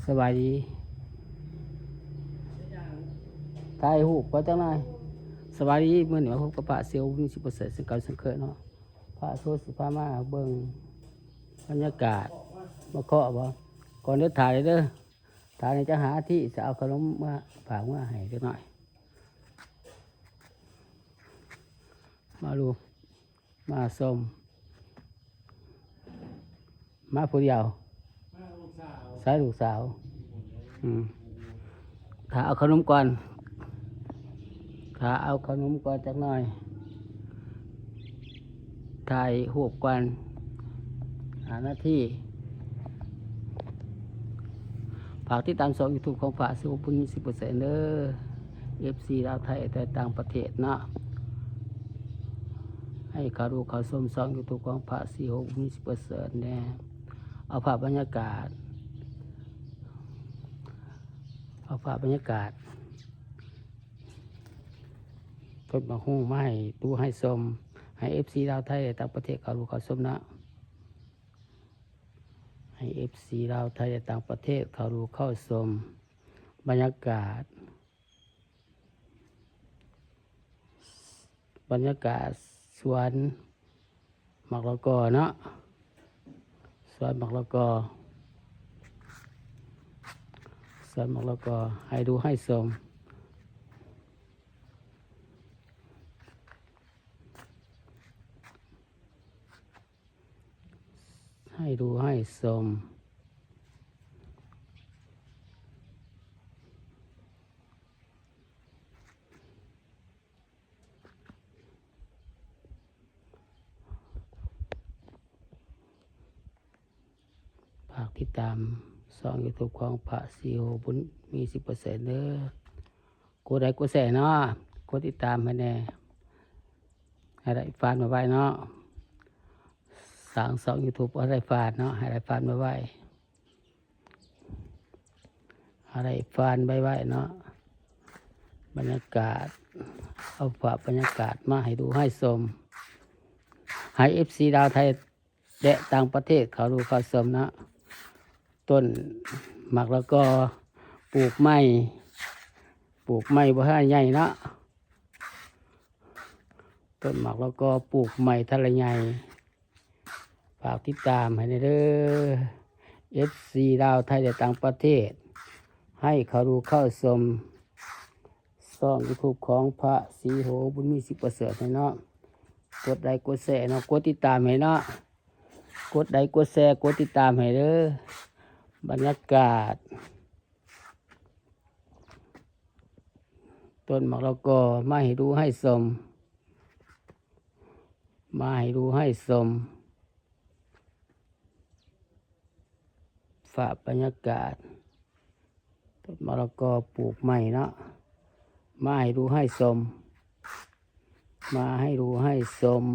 ສະບາຍດີ ຖ່າຍຮູບກ່ອນຈັກໜ່ອຍ. ສະບາຍດີ ມື້ນີ້ມາພົບກັບພະສີໂຫ ບຸນມີ ສິບປະເສີດ ເຊັ່ນເກົ່າເຊັ່ນເຄີຍເນາະ. ພະໂຊຊິພາມາເບິ່ງບັນຍາກາດ ມາເຄາະບໍ່? ກ່ອນເດີ ຖ້າແດ່ເດີ ຖ້າແດ່ຈັກຫ້ານາທີ ຈະເອົາຂະໜົມເມືອຝາກເມືອໃຫ້ຈັກໜ່ອຍ. ມາດູ ມາຊົມ ມາຜູ້ດຽວ. ໃສລູກສາວ? ອືມ ຖ້າເອົາຂະໜົມກ່ອນ ຖ້າເອົາຂະໜົມກ່ອນຈັກໜ່ອຍ ຖ່າຍຮູບກ່ອນຫ້ານາທີ. ຝາກຕິດຕາມຊ່ອງຢູທູບຂອງພະສີໂຫ ບຸນມີ ສິບປະເສີດເດີ ເອັຟຊີລາວໄທ ແຕ່ຕ່າງປະເທດເນາະ ໃຫ້ເຂົ້າດູເຂົ້າຊົມຊ່ອງຢູທູບຂອງພະສີໂຫ ບຸນມີ ສິບປະເສີດແດ່. ເອົາພາບບັນຍາກາດ ເອົາພາບບັນຍາກາດຕົ້ນໝາກຫຸ່ງມາໃຫ້ດູໃຫ້ຊົມ ໃຫ້ເອັຟຊີລາວໄທ ແລະ ຕ່າງປະເທດເຂົ້າດູເຂົ້າຊົມເນາະ. ໃຫ້ເອັຟຊີລາວໄທ ແລະ ຕ່າງປະເທດເຂົ້າດູເຂົ້າຊົມບັນຍາກາດ ບັນຍາກາດສວນໝາກລະກອເນາະ ສວນໝາກລະກອ ສວນໝາກລະກອ ໃຫ້ດູໃຫ້ຊົມ ໃຫ້ດູໃຫ້ຊົມ ຝາກຕິດຕາມຊ່ອງຢູທູບຂອງພະສີໂຫ ບຸນມີ ສິບປະເສີດເດີ. ກົດໄລກົດແຊເນາະ ກົດຕິດຕາມໃຫ້ແດ່ ໃຫ້ໄດ້ຟານໄວໆເນາະ. ສ້າງຊ່ອງຢູທູບໃຫ້ໄດ້ຟານເນາະ ໃຫ້ໄດ້ຟານໄວໆ ໃຫ້ໄດ້ຟານໄວໆເນາະ. ບັນຍາກາດ ເອົາພາບບັນຍາກາດມາໃຫ້ດູໃຫ້ຊົມ ໃຫ້ເອັຟຊີລາວໄທ ແລະ ຕ່າງປະເທດເຂົ້າດູເຂົ້າຊົມເນາະ. ຕົ້ນໝາກລະກອ ປູກໃໝ່ ປູກໃໝ່ບໍ່ທັນໃຫຍ່ເນາະ. ຕົ້ນໝາກລະກອ ປູກໃໝ່ທັນລະໃຫຍ່. ຝາກຕິດຕາມໃຫ້ແດ່ເດີ ເອັຟຊີລາວໄທ ແລະ ຕ່າງປະເທດ ໃຫ້ເຂົ້າດູເຂົ້າຊົມຊ່ອງຢູທູບຂອງພະສີໂຫ ບຸນມີ ສິບປະເສີດໃຫ້ເນາະ. ກົດໄລກົດແຊເນາະ ກົດຕິດຕາມໃຫ້ເນາະ ກົດໄລກົດແຊ ກົດຕິດຕາມໃຫ້ເດີ. ບັນຍາກາດ ຕົ້ນໝາກລະກອ ມາໃຫ້ດູໃຫ້ຊົມ ມາໃຫ້ດູໃຫ້ຊົມ. ພາບບັນຍາກາດ ຕົ້ນໝາກລະກອປູກໃໝ່ເນາະ ມາໃຫ້ດູໃຫ້ຊົມ ມາໃຫ້ດູໃຫ້ຊົມ.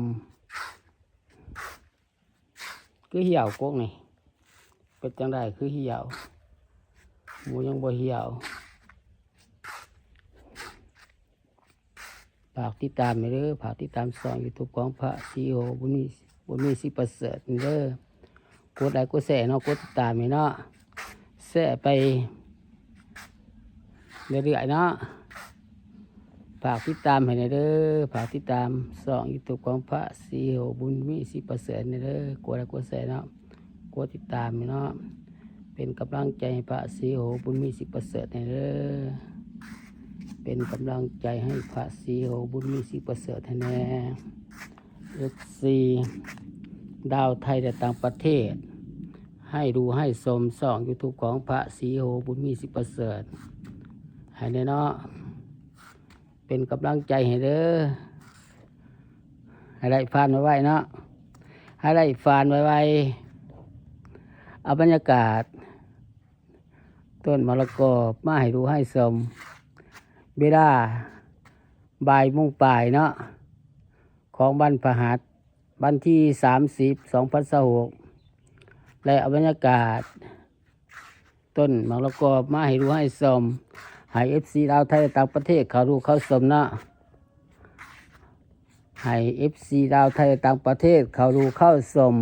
ຄືຫ່ຽວກົກນີ້ ເປັນຈັ່ງໃດຄືຫ່ຽວ ໝູຍັງບໍ່ຫ່ຽວ. ຝາກຕິດຕາມແດ່ເດີ ຝາກຕິດຕາມຊ່ອງຢູທູບຂອງພະສີໂຫ ບຸນມີ ບຸນມີ ສິບປະເສີດເດີ. ກົດໄລກົດແຊເນາະ ກົດຕິດຕາມໃຫ້ເນາະ ແຊໄປເລື້ອຍໆເນາະ. ຝາກຕິດຕາມໃຫ້ແດ່ເດີ ຝາກຕິດຕາມຊ່ອງຢູທູບຂອງພະສີໂຫ ບຸນມີ ສິບປະເສີດແດ່ເດີ. ກົດໄລກົດແຊເນາະ ກົດຕິດຕາມໃຫ້ເນາະ ເປັນກຳລັງໃຈໃຫ້ພະສີໂຫ ບຸນມີ ສິບປະເສີດແດ່ເດີ. ເປັນກຳລັງໃຈໃຫ້ພະສີໂຫ ບຸນມີ ສິບປະເສີດໃຫ້ແດ່ ເອັຟຊີລາວໄທ ແລະ ຕ່າງປະເທດ ໃຫ້ດູໃຫ້ຊົມຊ່ອງຢູທູບຂອງພະສີໂຫ ບຸນມີ ສິບປະເສີດໃຫ້ແດ່ເນາະ. ເປັນກຳລັງໃຈໃຫ້ເດີ ໃຫ້ໄດ້ຟານໄວໆເນາະ ໃຫ້ໄດ້ຟານໄວໆ. ເອົາບັນຍາກາດ ຕົ້ນມະລະກອມາໃຫ້ດູໃຫ້ຊົມ ເວລາບ່າຍໂມງປາຍເນາະ ຂອງວັນພະຫັດ ວັນທີສາມສິບ ສອງພັນຊາວຫົກ ແລະ ເອົາບັນຍາກາດ ຕົ້ນໝາກລະກອມາໃຫ້ດູໃຫ້ຊົມ ໃຫ້ເອັຟຊີລາວໄທ ແລະ ຕ່າງປະເທດເຂົ້າດູເຂົ້າຊົມເນາະ ໃຫ້ເອັຟຊີລາວໄທ ແລະ ຕ່າງປະເທດເຂົ້າດູເຂົ້າຊົມ.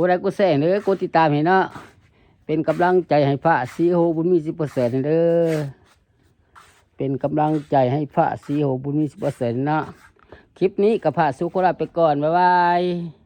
ກົດໄລກົດແຊເດີ ກົດຕິດຕາມໃຫ້ເນາະ ເປັນກຳລັງໃຈໃຫ້ພະສີໂຫບຸນມີສິບເປີເຊັນເດີ ເປັນກຳລັງໃຈໃຫ້ພະສີໂຫບຸນມີສິບເປີເຊັນເນາະ. ຄລິບນີ້ກໍພະສີໂຫຂໍລາໄປກ່ອນ ບາຍບາຍ.